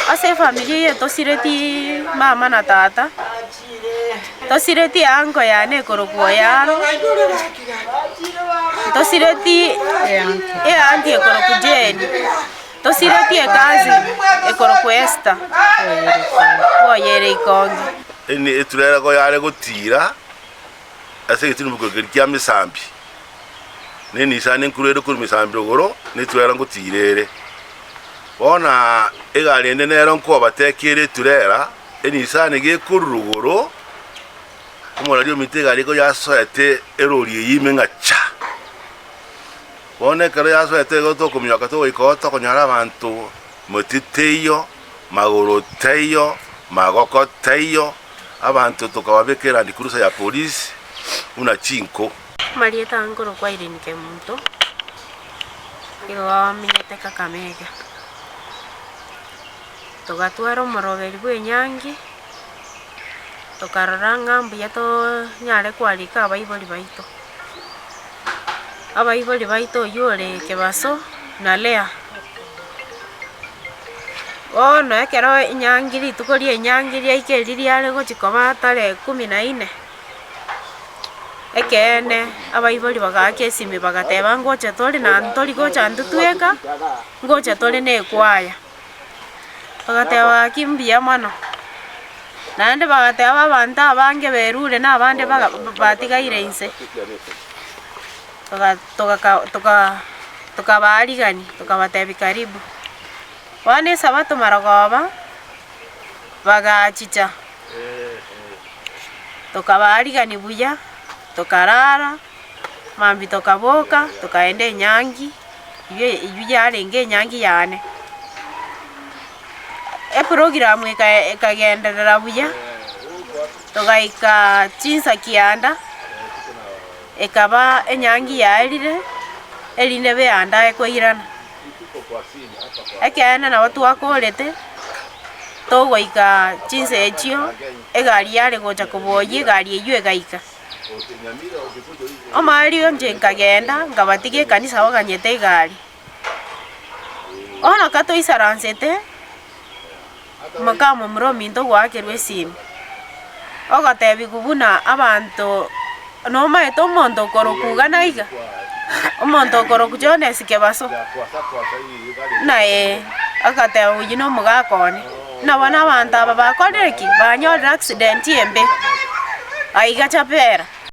Ase efamiri eye tosireti mama na tata, tosireti eanko yane ekorokwa Oyaro, tosireti eanti ekorokwa Jane, tosireti ecousin ekorokwa Esther, bwoyere ikonge. Eni eturera goyare gotiira ase egetunwa keria kia mesambi, na enisani enkuru ere korwa mesambi rogoro, na eturera ngotiira ere. Bono egari ende nero nkobateka ere eturera, enisani gekorwa rogoro, omoraria ominto egari eko yasoete erori eyio ime ng'a cha. Bono ekero yasoete igo tokominyoka togoika oo tokonyora abanto motwe teiyo, magoro taiyo, magoko taiyo, abanto tokababeka eland cruiser ya polisi buna chinko. Amarieta nkorokwa Irene Kemunto, nigo amenyete Kakamega. Togatwara omoroberi bw'enyangi, tokarora ng'a mbuya tonyare kwarika abaibori baito. Abaibori baito oywo ore Kebaso na Leah. Bono ekero enyangi rituko ria enyangi riaika erio riare gochia koba tarehe kumi na inne, ekeene abaibori bagaaka esimi bagateba ngocha tore na ntori gocha intwe tweka, ngocha tore na ekwaya. Bagateba gaki mbuya mono, naende bagateba abanto abange berure na abande baga batigaire inse, toga togaka toka tokabaarigania tokabatebia karibu. Bono esabato marogoba, bagachicha, tokabaarigania buya, tokarara, mambia tokaboka, tokaenda enyangi, eywo eywo yarenge enyangi yane. Eprogram eka ekagenderera buya, togaika chinsa kianda, ekaba enyangi yaerire, erinde beandae koirana. Ekeene nabo twakorete, togoika chinsa echio, egari yare gocha koboyia egari eywo egaika. Omoerio inche nkagenda, nkabatiga ekanisa baganyete egari. Bono ka toisaransete, mokamomura ominto goakerwa esimi, ogotebiwa buna abanto nomaete omonto okorokwa iga na iga, omonto okorokwa Jones Kebaso, buna ee, agateba oyio na omogaka one, buna bono abanto aba bakorire ki? Banyorire accident embe, aiga Chapera.